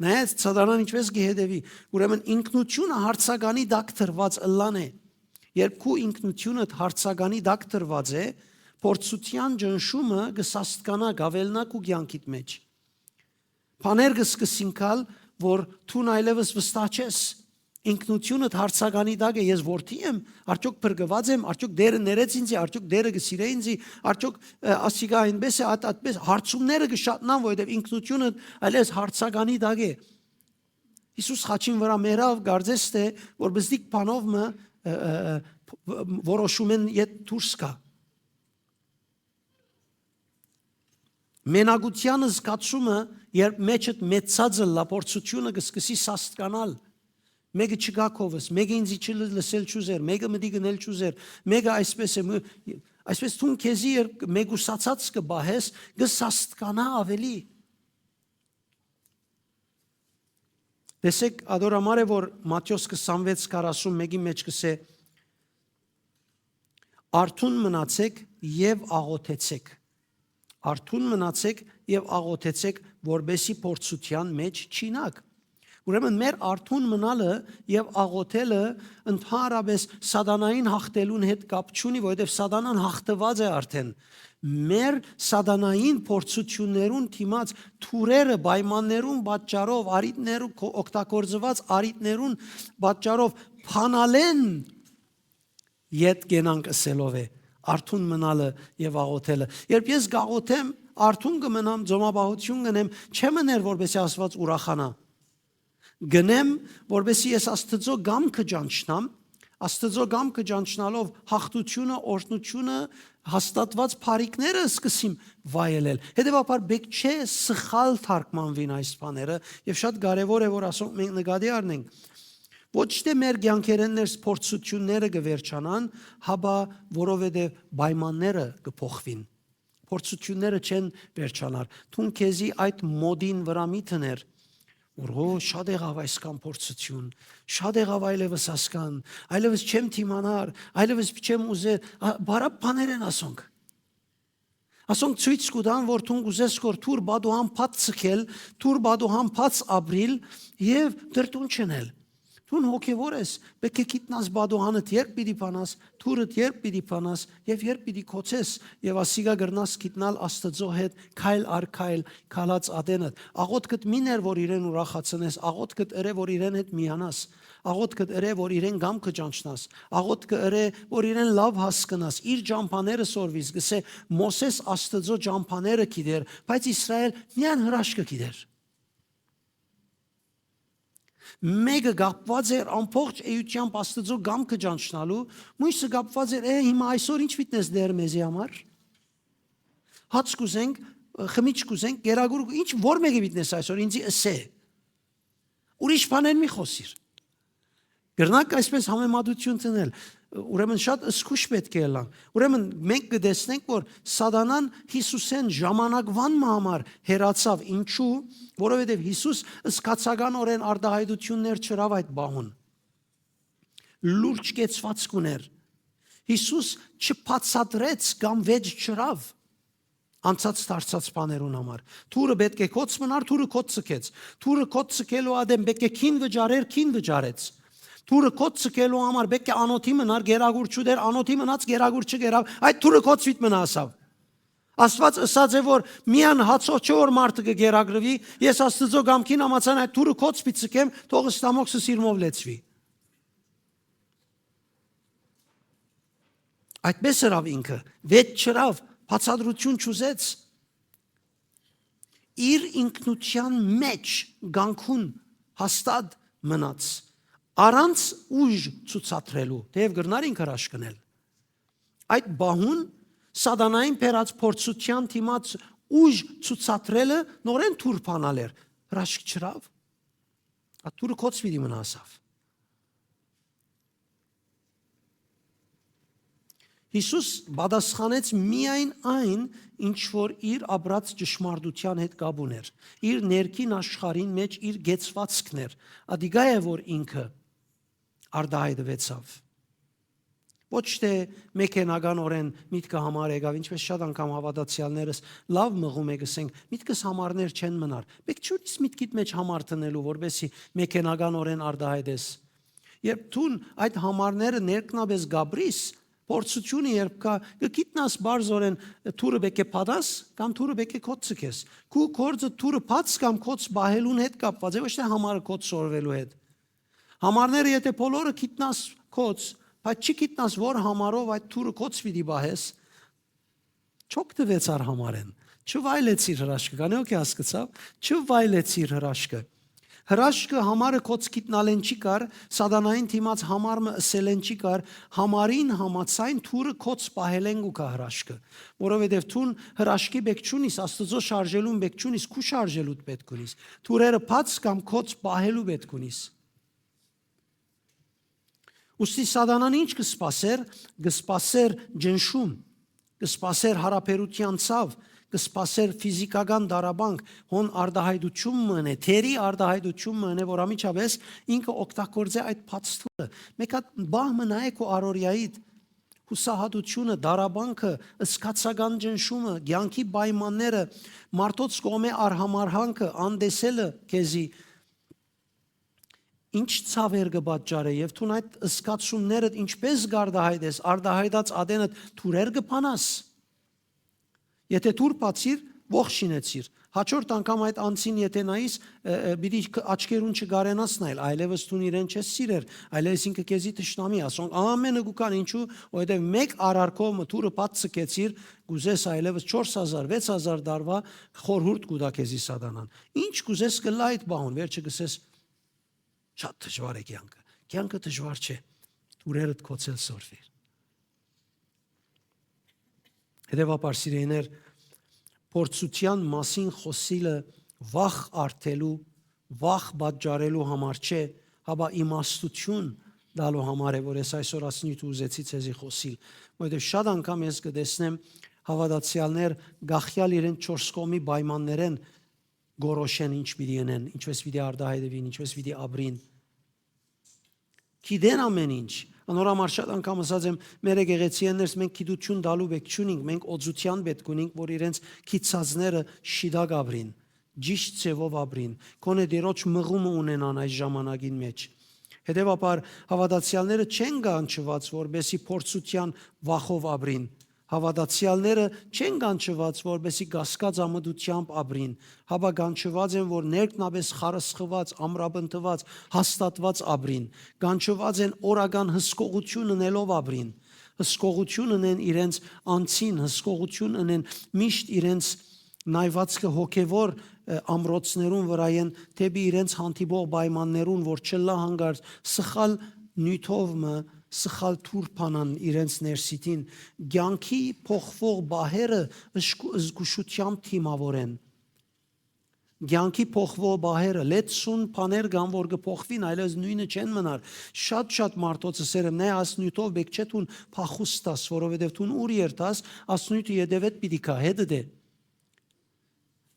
Նայած, սատանան ինչպես կը հետևի, ուրեմն ինքնությունը հարցականի տակ դրված ըլլան է։ Երբ քու ինքնությունդ հարցականի տակ դրված է, փորձութեան ճնշումը կը սաստկանայ, կ'աւելնայ քու կեանքիդ մէջ։ Բաներ կը սկսին գալ, որ դուն այլեւս վստահ չես։ Ինքնությունդ հարցականի տակ է, ես որդի եմ, արդյոք փրկուած եմ, արդյոք Տէրը ներեց ինձի, արդյոք Տէրը կը սիրէ ինձի, արդյոք, ը, ասիկա այնպես է, այդ, այդպես, հարցումները կը շատնան, որովհետեւ ինքնությունդ այլեւս հարցականի տակ է։ Յիսուս խաչին վրայ մեռաւ, կարծես թէ, որ բզդիկ բանով մը, ը, ը, ը, որոշումէն ետ դուրս գայ։ Մենակութեան զգացումը, երբ մէջդ մեծած ըլլայ, փորձութիւնը կը սկսի սաստկանալ։ Մէկը չկայ քովս, մէկը ինձի չի լսել չուզեր, մէկը մտի գնել չուզեր, մէկը այսպես է, մը-, այսպես դուն քեզի երբ մեկուսացած կը պահես, կը սաստկանայ աւելի։ Տեսեք, ատոր համար է, որ Մատթէոս քսանվեց քառասուն մէկի մեջ կ'ըսէ. «Արթուն մնացէք եւ աղօթեցէք։ Արթուն մնացէք եւ աղօթեցէք, որպեսզի փորձութեան մեջ չիյնաք»։ Ուրեմն մեր արթուն մնալը եւ աղօթելը ընդհանրապէս սատանային հաղթելուն հետ կապ չունի, որովհետեւ սատանան հաղթուած է արդեն։ Մեր սատանային փորձութիւններուն դիմաց թուրերը պայմաններուն պատճառով, առիթներու, օգտագործուած առիթներուն պատճառով փանալեն յետ կենանք ըսելով է արթուն մնալը եւ աղօթելը։ Երբ ես կաղօթեմ, արթուն կը մնամ, ծոմապահութիւն կ'ընեմ, չեմ ըներ որպեսզի Աստուած ուրախանայ։ Կ'ընեմ, որպեսզի ես Աստուծոյ կամքը ճանչնամ, Աստուծոյ կամքը ճանչնալով հաղթութիւնը, օրհնութիւնը, հաստատուած բարիքները սկսիմ վայելել։ Հետեւաբար պէտք չէ սխալ թարգմանուին այս բաները, եւ շատ կարեւոր է, որ ասոնք մենք նկատի առնենք։ Ոչ թէ մեր կեանքերէն ներս փորձութիւնները կը վերջանան, հապա որովհետեւ պայմանները կը փոխուին։ Փորձութիւնները չեն վերջանար։ Դուն քեզի այդ մոդին վրայ մի դներ, որ հո շատ եղաւ այսքան փորձութիւն, շատ եղաւ այլեւս ասկան, այլեւս չեմ դիմանար, այլեւս չեմ ուզեր, ա, բարապ բաներ են ասոնք։ Ասոնք ցոյց կու տան, որ դուն կ'ուզես քոր թուր պատուհան բաց ձգել, թուր պատուհան բաց ապրիլ եւ դրտուն չընել։ Դուն հոգեւոր ես, պէտք է գիտնաս պատուհանդ երբ պիտի բանաս, թուրդ երբ պիտի բանաս եւ երբ պիտի գոցես, եւ ասիկա կրնաս գիտնալ Աստուծոյ հետ քայլ առ քայլ քալած ատենդ։ Աղօթքդ մի ներ, որ իրեն ուրախացնես, աղօթքդ ըրէ, որ իրեն հետ միանաս, աղօթքդ ըրէ, որ իրեն կամքը ճանչնաս, աղօթքը ըրէ, որ իրեն լաւ հասկնաս, իր ճամբաները սորվիս, կ'ըսէ, Մովսէս Աստուծոյ ճամբաները գիտեր, բայց Իսրայէլ միայն հրաշքը գիտեր։ Մէկը կապուած էր ամբողջ էութեամբ Աստուծոյ կամքը ճանչնալու, մոյսը կապուած էր, «Է, հիմա այսօր ի՞նչ պիտի ես դեր մեզի համար։ Հաց կ'ուզենք, խմիչ կ'ուզենք, կերակուր, ի՞նչ, որ մէկը պիտի ես այսօր, ինծի ըսէ։ Ուրիշ բաներ մի խօսիր»։ Կրնաք այսպես համեմատութիւն դնել, ուրեմն շատ զգոյշ պէտք է ըլլանք։ Ուրեմն մենք կը տեսնենք, որ սատանան Յիսուսէն ժամանակուան մը համար հեռացաւ։ Ինչու՞։ Որովհետեւ Յիսուս զգացականօրէն արտայայտութիւններ չըրաւ այդ պահուն։ Լուրջ կեցուածք ունէր։ Յիսուս չբացատրեց կամ վէճ չըրաւ անցած դարձած բաներուն համար։ Թուրը պէտք է գոց մնար, թուրը գոց ձգեց։ Թուրը գոց ձգելու ատեն պէտք է գին վճարեր, գին վճարեց։ Թուրը գոց ձգելու համար պէտք է անօթի մնար, գերագուր չուտեր, անօթի մնաց, գերագուր չկերաւ, այդ թուրը գոց պիտի մնայ, ասաւ։ Աստուած ըսած է, որ միան հացով չէ որ մարդը կը գերագրուի, ես Աստուծոյ կամքին համաձայն այդ թուրը գոց պիտի ձգեմ, թող ստամոքսս իրմով լեցուի։ Այդպես ըրաւ ինքը, վէճ չըրաւ, բացատրութիւն չուզեց։ Իր ինքնութեան մեջ կանգուն հաստատ մնաց, առանց ուժ ցուցադրելու, թէեւ կրնար ինքը հրաշք ընել։ Այդ պահուն սատանային բերած փորձութեան դիմաց ուժ ցուցադրելը նորէն թուր բանալ էր, հրաշք չըրաւ։ Այդ թուրը գոց պիտի մնայ, ասաւ։ Յիսուս պատասխանեց միայն այն, ինչ որ իր ապրած ճշմարտութեան հետ կապ ունէր, իր ներքին աշխարհին մեջ իր կեցուածքն էր, ատիկա է, որ ինքը արտայայտուեցաւ։ Ոչ թէ մեքենականօրէն միտքը համար եկաւ, ինչպես շատ անգամ հաւատացեալներս լաւ մղում է, կ'ըսենք, միտքս համարներ չեն մնար։ Պէտք չունի միտքիդ մեջ համար դնելու, որպեսզի մեքենականօրէն արտայայտես։ Երբ դուն այդ համարները ներքնապէս կ'ապրիս, փորձութիւնը երբ կայ, կը գիտնաս պարզօրէն թուրը պէտք է փատաս կամ թուրը պէտք է գոց ձգես։ Քու գործը թուրը բաց կամ գոց պահելուն հետ կապուած է, ոչ թէ համարը գոց սորվելու հետ։ Համարները եթէ բոլորը գիտնաս գոց, բայց չի գիտնաս որ համարով այդ թուրը գոց պիտի պահես, չօգտուեցար համարէն, չվայելեցիր հրաշքը, կանե օքե հասկացաւ, չվայելեցիր հրաշքը։ Հրաշքը համարը գոց գիտնալէն չի կար, սատանային դիմաց համար մը ըսելէն չի կար, համարին համաձայն թուրը գոց պահելէն կու գայ հրաշքը, որովհետեւ դուն հրաշքի պէտք չունիս, Աստուծոյ շարժելուն պէտք չունիս, քու շարժելուդ պէտք ունիս, թուրերը բաց կամ գոց պահելու պէտք ունիս։ Ուստի սատանան ի՞նչ կը սպասէր, կը սպասէր ճնշում, կը սպասէր յարաբերութեան ցաւ, կը սպասէր ֆիզիկական դարաբանք, հոն արտայայտութիւն մը ընէ, թերի արտայայտութիւն մը ընէ, որ անմիջապէս ինքը օգտագործէ այդ բաց թուռը։ Մէկ հատ պահ մը նայէ քու առօրեայիդ, յուսահատութիւնը, դարաբանքը, զգացական ճնշումը, կեանքի պայմանները, մարդոց կողմէ արհամարհանքը, անտեսելը քեզի, ինչ ցաւեր կը պատճառէ եւ դուն այդ զգացումներդ ինչպէս կ'արտայայտես, արտայայտած ատենդ թուրեր կը բանաս։ Եթե թուր բացիր, ողջինեցիր։ Հաջորդ անգամ այդ անձին եթե նայիս, ը, ը, պիտի ք-, աչքերուն չկարենաս նայել, այլեւս դուն իրեն չես սիրեր, այլեւս ինքը քեզի թշնամի, ասոնք ամենը կու կան, ինչու, որովհետեւ մէկ արարքով մը թուրը բաց ցկեցիր, կուզես այլեւս չորս հազար, վեց հազար տարուա խորհուրդ կու տայ քեզի սատանան։ Ինչ կուզես կ'ըլլայ այդ պահուն, վերջը կ'ըսես, շատ դժուար է կեանքը։ Կեանքը դժուար չէ, թուրերդ գոցել սորվիր։ Հետեւաբար, սիրելիներ, փորձութեան մասին խօսիլը վախ արտելու, վախ պատճառելու համար չէ, հապա իմաստութիւն տալու համար է, որ ես այսօր ասնիթ ուզեցի ձեզի խօսիլ, որովհետեւ շատ անգամ ես կը տեսնեմ հաւատացեալներ կախեալ իրենց չորս կողմի պայմաններէն կորոշեն ինչ պիտի ընեն, ինչպես պիտի արտայայտուին, ինչպես պիտի ապրին։ Գիտեն ամեն ինչ։ Անոր համար շատ անգամ ըսած եմ, մեր եկեղեցիներս մենք գիտութիւն տալու պէք չունինք, մենք օծութեան պէտք ունինք, որ իրենց գիծածները շիտակ ապրին, ճիշտ ձեւով ապրին, գոնե Տիրոջ մղումը ունենան այս ժամանակին մէջ։ Հետեւաբար, հաւատացեալները չեն կանչուած, որպեսզի փորձութեան վախով ապրին։ Հաւատացեալները չեն կանչուած, որպեսզի կասկածամտութեամբ ապրին, հապա կանչուած են, որ ներքնապէս խարսխուած, ամրապնդուած, հաստատուած ապրին։ Կանչուած են օրական հսկողութիւն ընելով ապրին։ Հսկողութիւն ընեն իրենց անձին, հսկողութիւն ընեն միշտ իրենց նայվածքը հոգեվոր, ը, ամրոցներուն վրայ են դէպի իրենց հանդիպող պայմաններուն, որ չըլլայ հանկարծ սխալ նիւթով մը, սխալ թուր բանան իրենց ներսիդին։ Կեանքի փոխվող պահերը ըշկու-, զգուշութեամբ դիմաւորեն։ Կեանքի փոխվող պահերը, լեցուն բաներ կան, որ կը փոխուին, այլեւս նոյնը չեն մնար։ Շատ-շատ մարդոց ըսեր եմ, նայ, աս նիւթով պէք չէ դուն փախուստ տաս, որովհետեւ դուն ուր երթաս, աս նիւթը ետեւեդ պիտի գայ, հետդ է։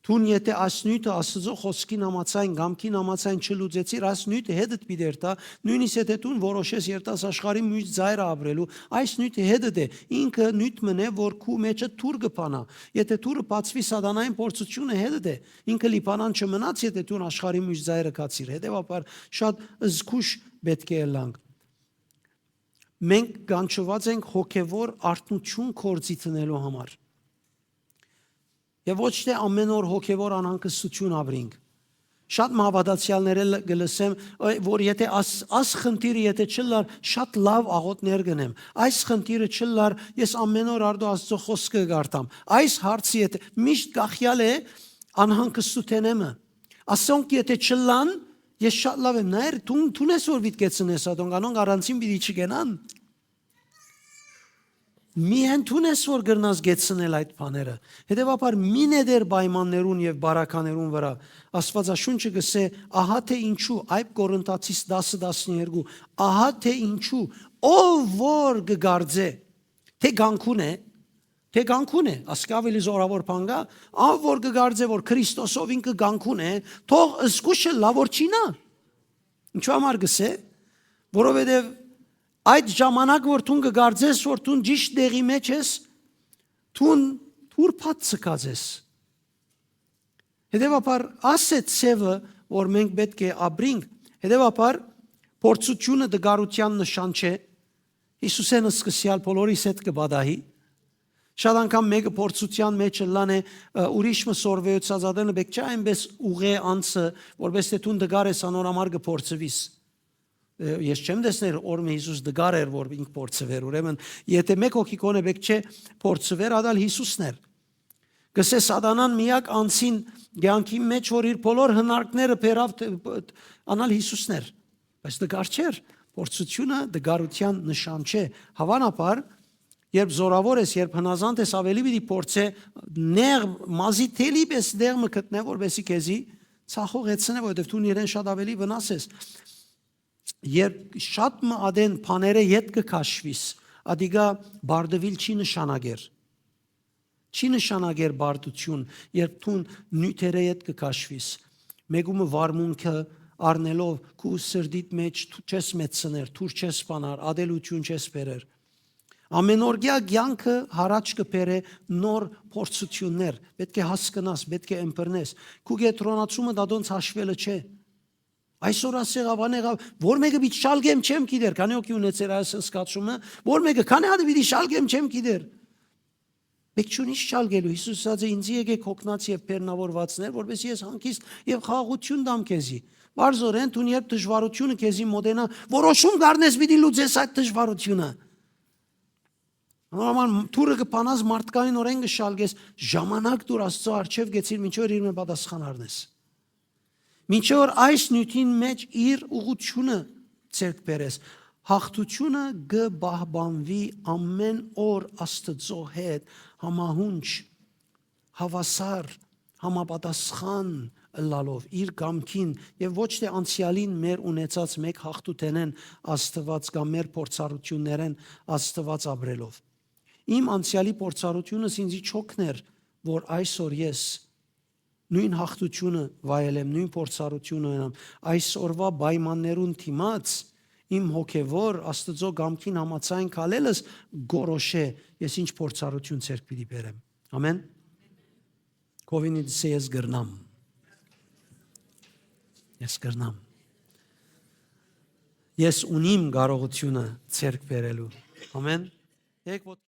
Դուն եթե այս նիւթը Աստուծոյ խօսքին համաձայն, կամքին համաձայն չլուծեցիր, այս նիւթը հետդ պիտի երթայ, նոյնիսկ եթե դուն որոշես երթաս աշխարհի մյուս ծայրը ապրելու, այս նիւթը հետդ է, ինքը նիւթ մըն է, որ քու մեջը թուր կը բանայ։ Եթե թուրը բացուի, սատանային փորձութիւնը հետդ է, ինքը լիբանան չմնաց, եթե դուն աշխարհի մյուս ծայրը գացիր։ Հետեւաբար շատ զգուշ պէտք է ըլլանք։ Մենք կանչուած ենք հոգեվոր արթնութիւն գործի դնելու համար։ Եւ ոչ թէ ամէն օր հոգեվոր անհանգստութիւն ապրինք։ Շատ մը հաւատացեալներ ալ կը լսեմ, ը, որ եթե աս, աս խնդիրը եթե չըլլար, շատ լաւ աղօթքներ կ'ընեմ։ Այս խնդիրը չըլլար, ես ամէն օր արդու Աստուծոյ խօսքը կ'արդամ։ Այս հարցը եթե միշտ կախեալ է անհանգստութենէ մը։ Ասոնք եթե չըլլան, ես շատ լաւ եմ։ Նայեր, դուն, դուն ես որ պիտի կեցնես ատոնք, անոնք առանցին պիտի չգնան։ Միայն դուն ես որ կրնաս կեցնել այդ բաները։ Հետեւաբար, մի նետեր պայմաններուն եւ բարականերուն վրա Աստուածաշունչը կ'ըսէ, ահա թէ ինչու, Այդ Կորինթացիս տասը տասներկու, ահա թէ ինչու, ով որ կը կարծէ, թէ կանգուն է, թէ կանգուն է, ասկէ ավելի զորաւոր բան կայ, ով որ կը կարծէ, որ Քրիստոսով ինքը կանգուն է, թող զգուշ ըլլայ, որ չիյնայ։ Ինչու համար կ'ըսէ, որովհետեւ այդ ժամանակ, որ դուն կը կարծես, որ դուն ճիշդ տեղի մէջ ես, դուն թուր բաց ցկած ես։ Հետեւաբար, աս է ձեւը, որ մենք պէտք է ապրինք, հետեւաբար, փորձութիւնը տկարութեան նշան չէ, Յիսուսէն սկսեալ բոլորիս հետ կը պատահի։ Շատ անգամ մէկը փորձութեան մէջ ըլլան է, ը, ուրիշ մը սորվեյցած ատենը պէք չէ այնպէս ուղղէ անցը, որպէս թէ դուն տկար ես, անոր համար կը փորձուիս։ Ը, ես չեմ տեսներ օր մը Յիսուս տկար էր, որ ինք փորձուեր, ուրեմն, եթե մէկ հոգի կոնե պէք չէ փորձուեր, ատալ Յիսուսն էր։ Կ'ըսէ սատանան միակ անձին կեանքի մէջ, որ իր բոլոր հնարքները բերաւ, թ-, անալ Յիսուսն էր, բայց տկար չէր, փորձութիւնը տկարութեան նշան չէ, հավանաբար, երբ զորաւոր ես, երբ հնազանդ ես, ավելի պիտի փորձէ նեղ մազի թելի պէս նեղ մը գտնե, որպեսզի քեզի ցախողեցնէ, որովհետեւ դուն իրեն շատ ավելի վնաս ես։ Երբ շատ մը ատեն բաները ետ կը քաշվիս, ադիկա բարդուիլ չի նշանակեր։ Չի նշանակեր բարդութիւն, երբ դուն նիւթերէ հետ կը քաշուիս։ Մէկումը վարմունքը առնելով քու սրտիդ մէջ դու չես մեծցներ, դուր չես սպանար, ատելութիւն չես բերեր։ Ամենօրեայ կեանքը յառաջ կը բերէ նոր փորձութիւններ, պէտք է հասկնաս, պէտք է ըմբռնես։ Քու կեդրոնացումը դատոնց հաշուելը չէ։ Այսօր ասեղաւան եղաւ, որ մէկը պիտի շալկեմ չեմ գիտեր, քանի օքի ունեցեր այս զգացումը, որ մէկը քանի հատը պիտի շալկեմ չեմ գիտեր։ Մէկ չունի շալկելու, Յիսուս ասած է. «Ինծի եկէք հոգնած եւ բեռնավորուածներ, որպեսզի ես հանգիստ եւ խաղաղութիւն տամ քեզի»։ Պարզօրէն դուն երբ դժուարութիւնը քեզի մոտենայ, որոշում կ'առնես պիտի լուծես այդ դժուարութիւնը։ Անորմալ դուռը կը բանաս, մարդկայինօրէն կը շալկես, ժամանակ տուր Աստծո առջեւ, գեցիր մինչեւ իր մէ պատասխան առնես։ Մինչեւ այս նիւթին մէջ իր ուղղութիւնը ձեռք բերես։ Հաղթութիւնը կը պահպանուի ամէն օր Աստծո հետ համահունչ, հաւասար, համապատասխան ըլլալով իր կամքին եւ ոչ թէ անցեալին մեր ունեցած մէկ հաղթութենէն Աստուած կամ մեր փորձառութիւններէն Աստուած ապրելով։ Իմ անցեալի փորձառութիւնս ինձի չօգներ, որ այսօր ես նոյն հաղթութիւնը վայելեմ, նոյն փորձառութիւնը ունենամ։ Այսօրուայ պայմաններուն դիմաց իմ հոգեւոր Աստուծոյ կամքին համաձայն քալելս կորոշէ, ես ինչ փորձառութիւն ձեռք պիտի բերեմ։ Ամէն։ Քովինից է, ես կրնամ։ Ես կրնամ։ Ես ունիմ կարողութիւնը ձեռք բերելու։ Ամէն։ Եք ոտք